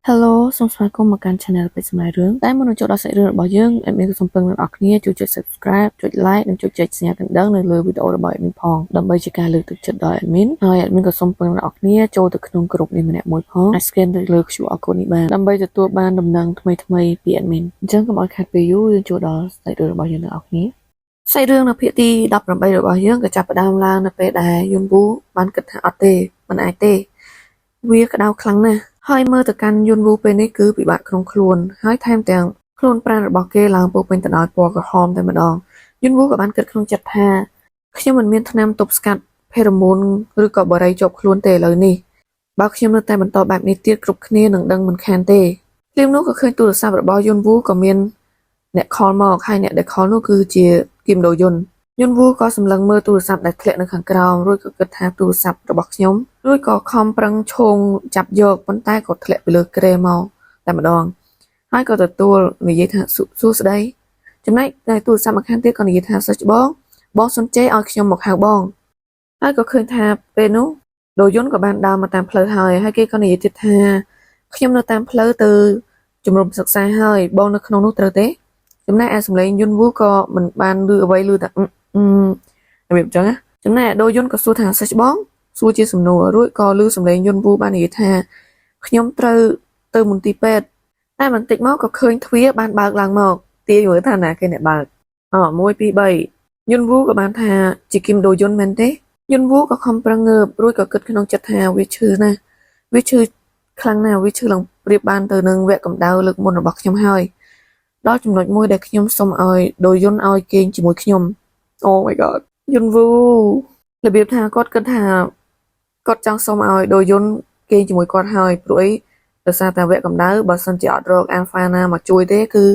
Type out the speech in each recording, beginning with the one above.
Hello សូមស្វាគមន៍មកកាន់ Channel ពេជ្រសម្ដែងរឿងតែមុននឹងចូលដល់សាច់រឿងរបស់យើង admin ក៏សូមពឹងអ្នកនរគ្នាជួយចុច Subscribe ចុច Like និងចុចចែកសញ្ញាកណ្ដឹងនៅលើវីដេអូរបស់ admin ផងដើម្បីជាការលើកទឹកចិត្តដល់ admin ហើយ admin ក៏សូមពឹងអ្នកនរគ្នាចូលទៅក្នុងក្រុមនេះម្នាក់មួយផងអាច scan ទៅលើ QR code នេះបានដើម្បីទទួលបានដំណឹងថ្មីៗពី admin អញ្ចឹងកុំឲ្យខាតពេលយូរយើងចូលដល់សាច់រឿងរបស់យើងទាំងអស់គ្នាសាច់រឿងនៅភាគទី18របស់យើងក៏ចាប់ផ្ដើមឡើងនៅពេលដែលយុនវូបានគិតថាអត់ទេមិនអាចទេ វាក្តៅខ្លាំងណាស់ហើយមើលទៅកាន់យុនវូពេលនេះគឺពិបាកក្នុងខ្លួនហើយថែមទាំងខ្លួនប្រាណរបស់គេឡើងពោពេញទៅដោយពណ៌ក្រហមតែម្ដងយុនវូក៏បានគិតក្នុងចិត្តថាខ្ញុំមិនមានថ្នាំទប់ស្កាត់ផេរ៉ូម៉ូនឬក៏បារីជាប់ខ្លួនទេឥឡូវនេះបើខ្ញុំនៅតែបន្តបែបនេះទៀតគ្រប់គ្នានឹងដឹងមិនខានទេភ្លាមនោះក៏ឃើញទូរស័ព្ទរបស់យុនវូក៏មានអ្នក call មកហើយអ្នកដែល call នោះគឺជាគីមដូយុនយុនវូក៏សម្លឹងមើលទូរស័ព្ទដែលធ្លាក់នៅខាងក្រោមរួចក៏គិតថាទូរស័ព្ទរបស់ខ្ញុំរួចក៏ខំប្រឹងឈោងចាប់យកប៉ុន្តែក៏ធ្លាក់ពីលើគ្រែមកតែម្ដងហើយក៏ទទួលនិយាយថាសួស្ដីចំណែកតែទូរស័ព្ទម្ខាងទៀតក៏និយាយថាសិស្សច្បងបងសុនជេឲ្យខ្ញុំមកហៅបងហើយក៏ឃើញថាពេលនោះដូយុនក៏បានដើរមកតាមផ្លូវហើយហើយគេក៏និយាយទៀតថាខ្ញុំនៅតាមផ្លូវទៅជំរំសិក្សាហើយបងនៅក្នុងនោះត្រូវទេចំណែកឯសំឡេងយុនវូក៏មិនបានឮអ្វីឮតែអឺអឺរបៀបអញ្ចឹងណាចំណែកឯដូយុនក៏សួរថាសិស្សច្បងសួរជាសំណួររួចក៏ឮសំឡេងយុនវូបាននិយាយថាខ្ញុំត្រូវទៅមន្ទីរពេទ្យតែបន្តិចមកក៏ឃើញទ្វារបានបើកឡើងមកទាយមើលថាណាគេអ្នកបើកអ1 2 3យុនវូក៏បានថាជាគឹមដូយុនមែនទេយុនវូក៏ខំប្រឹងងើបរួចក៏គិតក្នុងចិត្តថាវាឈឺណាស់វាឈឺខ្លាំងណាស់វាឈឺឡើងប្រៀបបានទៅនឹងវគ្គកម្ដៅលើកមុនរបស់ខ្ញុំហើយដល់ចំណុចមួយដែលខ្ញុំសុំឲ្យដូយុនឲ្យគេងជាមួយខ្ញុំ Oh my god យុនវូរបៀបថាគាត់គិតថាគាត់ចង់សុំឲ្យដូយុនគេងជាមួយគាត់ហើយព្រោះអី ដោយសារតែវគ្គកម្ដៅបើសិនជាអត់រក alpha ណាមកជួយទេគឺ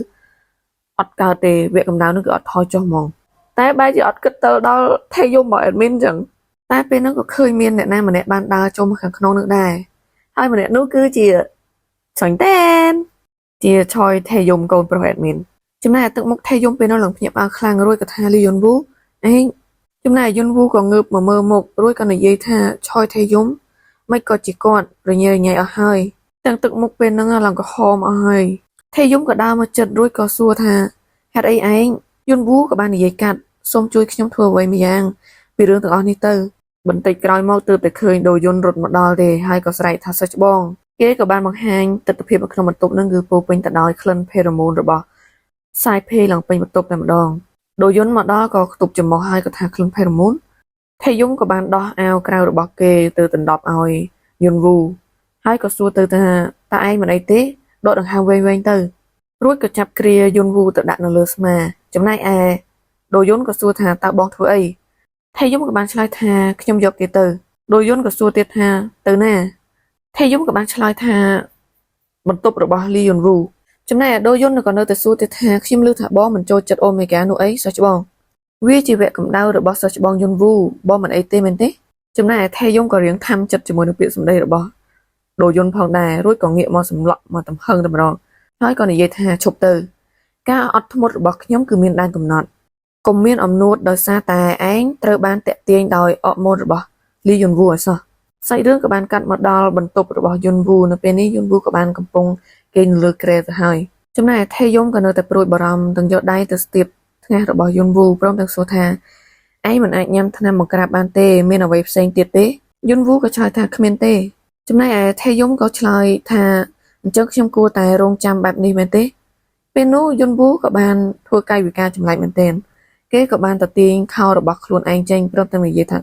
អត់កើតទេវគ្គកម្ដៅនោះគឺអត់ថយចុះហ្មងតែបែរជាអត់គិតទៅដល់ថេយមរបស់ admin ចឹងតែពេលហ្នឹងក៏ឃើញមានអ្នកណាម្នាក់បានដើរចូលមកខាងក្នុងនោះដែរហើយម្នាក់នោះគឺជាឆុញតែនជាឆយថេយមកូនប្រុស admin ចំណែកទឹកមុខថេយមពេលនោះឡើងភ្ញាក់ផ្អើលខ្លាំងរួចក៏ថាលីយុនវូឯងចំណែកយុនវូក៏ងើបមកមើលមុខរួចក៏និយាយថាឆយថេយមមិនក៏ជាគាត់រញ៉េរញ៉ៃអស់ហើយទាំងទឹកមុខពេលហ្នឹងឡើងក្រហមអស់ហើយថេយមក៏ដើរមកចិត្តរួចក៏សួរថាហេតុអីឯងយុនវូក៏បាននិយាយកាត់សូមជួយខ្ញុំធ្វើអ្វីម្យ៉ាងពីរឿងទាំងអស់នេះទៅបន្តិចក្រោយមកទើបតែឃើញដូយុនរត់មកដល់ទេហើយក៏ស្រែកថាសិស្សច្បងគេក៏បានបង្ហាញទស្សនភាពនៅក្នុងបន្ទប់ហ្នឹងគឺពោពេញទៅដោយក្លិនផេរ៉ូម៉ូនរបស់សាយភេឡើងពេញបន្ទប់តែម្ដងដូយុនមកដល់ក៏ខ្ទប់ច្រមុះហើយក៏ថាក្លិនផេរ៉ូម៉ូនថេយមក៏បានដោះអាវក្រៅរបស់គេទៅដណ្ដប់ឲ្យយុនវូហើយក៏សួរទៅថាតើឯងមិនអីទេដកដង្ហើមវែងៗទៅរួចក៏ចាប់គ្រាយុនវូទៅដាក់នៅលើស្មាចំណែកឯដូយុនក៏សួរថាតើបងធ្វើអីថេយមក៏បានឆ្លើយថាខ្ញុំយកគេទៅដូយុនក៏សួរទៀតថាទៅណាថេយមក៏បានឆ្លើយថាបន្ទប់របស់លីយុនវូចំណែកឯដូយុនក៏នៅតែសួរទៀតថាខ្ញុំឮថាបងមិនចូលចិត្តអូមេហ្គានោះអីសិស្សច្បងវាជាវគ្គកម្ដៅរបស់សិស្សច្បងយុនវូបងមិនអីទេមែនទេចំណែកឯថេយមក៏រៀងថាំចិត្តជាមួយនឹងពាក្យសម្ដីរបស់ដូយុនផងដែររួចក៏ងាកមកសម្លក់មកទំហឹងតែម្ដងហើយក៏និយាយថាឈប់ទៅការអត់ធ្មត់របស់ខ្ញុំគឺមានដែនកំណត់កុំមានអំនួតដោយសារតែឯងត្រូវបានតាក់ទាញដោយអរម៉ូនរបស់លីយុនវូឲ្យសោះសាច់រឿងក៏បានកាត់មកដល់បន្ទប់របស់យុនវូនៅពេលនេះយុនវូក៏បានកំពុងគេងនៅលើគ្រែទៅហើយចំណែកឯថេយមក៏នៅតែព្រួយបារម្ភទាំងយកដៃទៅស្ទាបថ្ងាសរបស់យុនវូព្រមទាំងសួរថាឯងមិនអាចញ៉ាំថ្នាំបង្ក្រាបបានទេមានអ្វីផ្សេងទៀតទេយុនវូក៏ឆ្លើយថាគ្មានទេចំណែកឯថេយមក៏ឆ្លើយថាអញ្ចឹងខ្ញុំគួរតែរងចាំបែបនេះមែនទេពេលនោះយុនវូក៏បានធ្វើកាយវិការចម្លែកមែនទែនគេក៏បានទៅទាញខោរបស់ខ្លួនឯងចេញព្រមទាំងនិយាយថា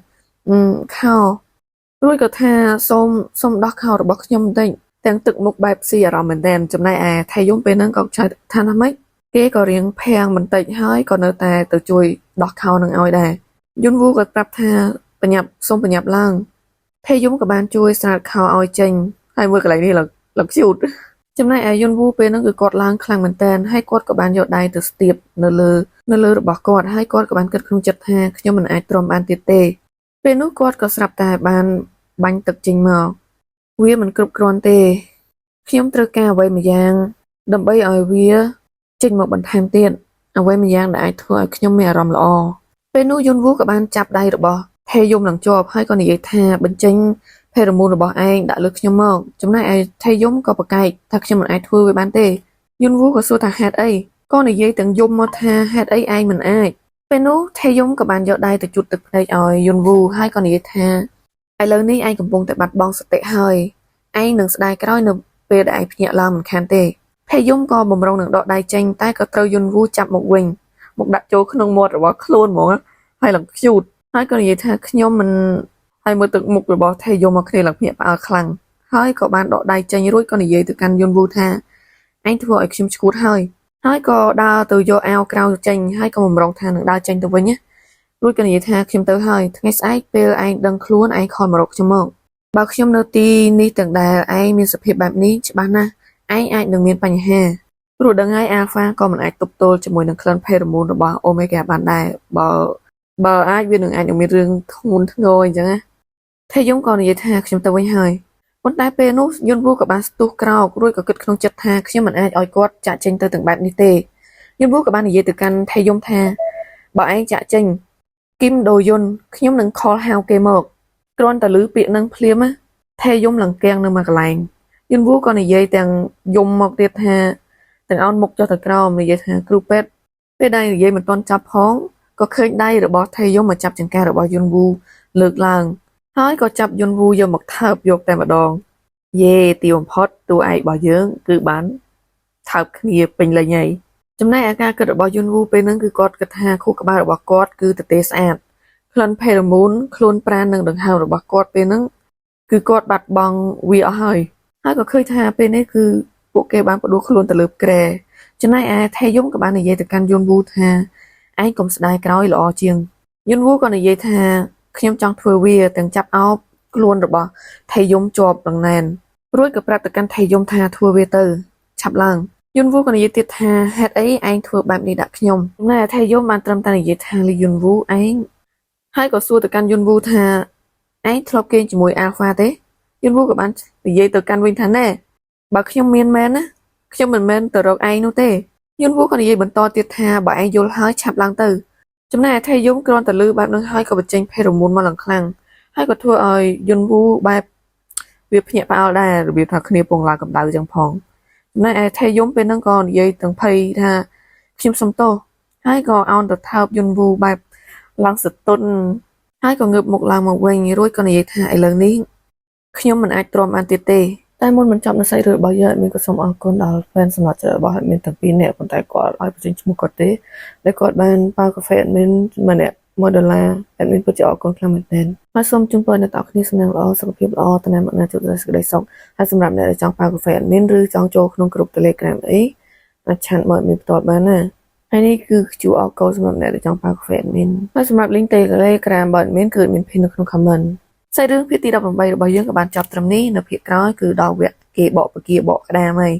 អឺខោរួចក៏ថាសូមសូមដោះខោរបស់ខ្ញុំបន្តិចទាំងទឹកមុខបែបស៊ីអារម្មណ៍មែនទែនចំណែកឯថៃយំពេលហ្នឹងក៏ឆ្លើយថាថាម៉េចគេក៏រៀងភាំងបន្តិចហើយក៏នៅតែទៅជួយដោះខោនឹងឲ្យដែរយុនវូក៏ប្រាប់ថាបញ្ញាប់សូមបញ្ញាប់ឡើងថេយំក៏បានជួយស្រាតខោឲ្យចេញហើយមើលកន្លែងនេះឡើងឡើង cute ចំណែកឯយុនវូពេលហ្នឹងគឺគាត់ឡើងខ្លាំងមែនទែនហើយគាត់ក៏បានយកដៃទៅស្ទាបនៅលើនៅលើរបស់គាត់ហើយគាត់ក៏បានគិតក្នុងចិត្តថាខ្ញុំមិនអាចទ្រាំបានទៀតទេពេលនោះគាត់ក៏ស្រាប់តែបានបាញ់ទឹកចេញមកវាមិនគ្រប់គ្រាន់ទេខ្ញុំត្រូវការអ្វីម្យ៉ាងដើម្បីឲ្យវាចេញមកបន្ថែមទៀតអ្វីម្យ៉ាងដែលអាចធ្វើឲ្យខ្ញុំមានអារម្មណ៍ល្អពេលនោះយុនវូក៏បានចាប់ដៃរបស់ថេយំនឹងជាប់ហើយក៏និយាយថាបញ្ចេញ pheromone របស់ឯងដាក់លើខ្ញុំមកចំណែកឯថេយំក៏ប្រកែកថាខ្ញុំមិនអាចធ្វើវាបានទេយុនវូក៏សួរថាហេតុអីក៏និយាយទាំងយំមកថាហេតុអីឯងមិនអាចពេលនោះថេយំក៏បានយកដៃទៅជូតទឹកភ្នែកឲ្យយុនវូហើយក៏និយាយថាឥឡូវនេះឯងកំពុងតែបាត់បង់សតិហើយឯងនឹងស្ដាយក្រោយនៅពេលដែលឯងភ្ញាក់ឡើងមិនខានទេភេយំក៏បំរុងនឹងដកដៃចេញតែក៏ត្រូវយុនវូចាប់មកវិញមកដាក់ចូលក្នុងមាត់របស់ខ្លួនហ្មងហើយឡើងខ្ជូតហើយក៏និយាយថាខ្ញុំមិនហើយមើលទឹកមុខរបស់ថេយំមកគ្នាឡើងភ្ញាក់ផ្អើលខ្លាំងហើយក៏បានដកដៃចេញរួចក៏និយាយទៅកាន់យុនវូថាឯងធ្វើឲ្យខ្ញុំឈួតហើយហើយក៏ដើរទៅយកអាវក្រៅចេញហើយក៏បំរុងថានឹងដើរចេញទៅវិញណារួចក៏និយាយថាខ្ញុំទៅហើយថ្ងៃស្អែកពេលឯងដឹងខ្លួនឯង call មករកខ្ញុំមកបើខ្ញុំនៅទីនេះទាំងដែលឯងមានសភាពបែបនេះច្បាស់ណាស់ឯងអាចនឹងមានបញ្ហាព្រោះដឹងហើយអាល់ហ្វាក៏មិនអាចទប់ទល់ជាមួយនឹងក្លិន pheromone របស់អូមេហ្គាបានដែរបើបើអាចវានឹងអាចនឹងមានរឿងធ្ងន់ធ្ងរអញ្ចឹងណាថេយំក៏និយាយថាខ្ញុំទៅវិញហើយប៉ុន្តែពេលនោះយុនវូក៏បានស្ទុះក្រោករួចក៏គិតក្នុងចិត្តថាខ្ញុំមិនអាចឲ្យគាត់ចាក់ចេញទៅទាំងបែបនេះទេយុនវូក៏បាននិយាយទៅកាន់ថេយំថាបើឯងចាក់ចេញគឹមដូយុនខ្ញុំនឹង call ហៅគេមកគ្រាន់តែឮពាក្យនឹងភ្លាមណាថេយំឡើងកៀងនៅមួយកន្លែងយុនវូក៏និយាយទាំងយំមកទៀតថាទាំងអោនមុខចុះទៅក្រោមនិយាយថាគ្រូពេទ្យពេលដែលនិយាយមិនទាន់ចាប់ផងក៏ឃើញដៃរបស់ថេយំមកចាប់ចង្កេះរបស់យុនវូលើកឡើងហើយក៏ចាប់យុនវូយកមកថើបយកតែម្ដងយេទីបំផុតតួឯករបស់យើងគឺបានថើបគ្នាពេញលេញហើយចំណែកអាការគិតរបស់យុនវូពេលហ្នឹងគឺគាត់គិតថាខួរក្បាលរបស់គាត់គឺទទេស្អាតក្លិន pheromone ខ្លួនប្រាណនិងដង្ហើមរបស់គាត់ពេលហ្នឹងគឺគាត់បាត់បង់វាអស់ហើយហើយក៏ឃើញថាពេលនេះគឺពួកគេបានផ្ដួលខ្លួនទៅលើគ្រែចំណែកឯថេយំក៏បាននិយាយទៅកាន់យុនវូថាឯងកុំស្ដាយក្រោយល្អជាងយុនវូក៏និយាយថាខ្ញុំចង់ធ្វើវាទាំងចាប់អោបខ្លួនរបស់ថេយំជាប់នឹងណែនរួចក៏ប្រាប់ទៅកាន់ថេយំថាធ្វើវាទៅឆាប់ឡើងយុនវូក៏និយាយទៀតថាហេតុអីឯងធ្វើបែបនេះដាក់ខ្ញុំចំណែកឯថេយំបានត្រឹមតែនិយាយថាលីយុនវូឯងហើយក៏សួរទៅកាន់យុនវូថាឯងធ្លាប់គេងជាមួយអាល់ហ្វាទេយុនវូក៏បាននិយាយទៅកាន់វិញថាណែបើខ្ញុំមានមែនណាខ្ញុំមិនមែនទៅរកឯងនោះទេយុនវូក៏និយាយបន្តទៀតថាបើឯងយល់ហើយឆាប់ឡើងទៅចំណែកឯថេយំគ្រាន់តែលឺបែបនឹងហើយក៏បញ្ចេញ pheromone មកឡើងខ្លាំងហើយក៏ធ្វើឲ្យយុនវូបែបវាភ្ញាក់ផ្អើលដែររបៀបថាគ្នាពងឡើងកម្ដៅចឹងផងចំណែកឯថេយំពេលហ្នឹងក៏និយាយទាំងភ័យថាខ្ញុំសុំទោសហើយក៏អោនទៅថើបយុនវូបែបឡើងសតុនហើយក៏ងើបមុខឡើងមកវិញរួចក៏និយាយថាឥឡូវនេះខ្ញុំមិនអាចទ្រាំបានទៀតទេតែមុនបញ្ចប់នៅសាច់រឿងរបស់យើង admin ក៏សូមអរគុណដល់ fan សម្រាប់ចិត្តរបស់ admin ទាំងពីរនាក់ប៉ុន្តែគាត់ឲ្យបញ្ចេញឈ្មោះគាត់ទេដែលគាត់បានប៉ាវកាហ្វេ admin ម្នាក់1ដុល្លារ admin ពិតជាអរគុណខ្លាំងមែនទែនហើយសូមជូនពរអ្នកទាំងអស់គ្នាសំណាងល្អសុខភាពល្អតំណាងមកណាជួបតែសេចក្តីសុខហើយសម្រាប់អ្នកដែលចង់ប៉ាវកាហ្វេ admin ឬចង់ចូលក្នុងក្រុម Telegram អីអាច chat មក admin ផ្ទាល់បានណាហើយនេះគឺ QR code សម្រាប់អ្នកដែលចង់ប៉ាវកាហ្វេ admin ហើយសម្រាប់ link Telegram របស់ admin គឺ admin pin នៅក្នុង comment សាច់រឿងភាគទី18របស់យើងក៏បានចប់ត្រឹមនេះនៅភាគក្រោយគឺដល់វគ្គគេបកពគាបកក្តាមហើយ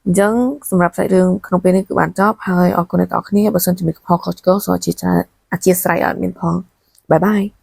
អញ្ចឹងសម្រាប់សាច់រឿងក្នុងពេលនេះគឺបានចប់ហើយអរគុណអ្នកទាំងអស់គ្នាបើសិនជាមានកំហុសខុសឆ្គងសូមអធ្យាស្រ័យឲ្យ admin ផង bye bye.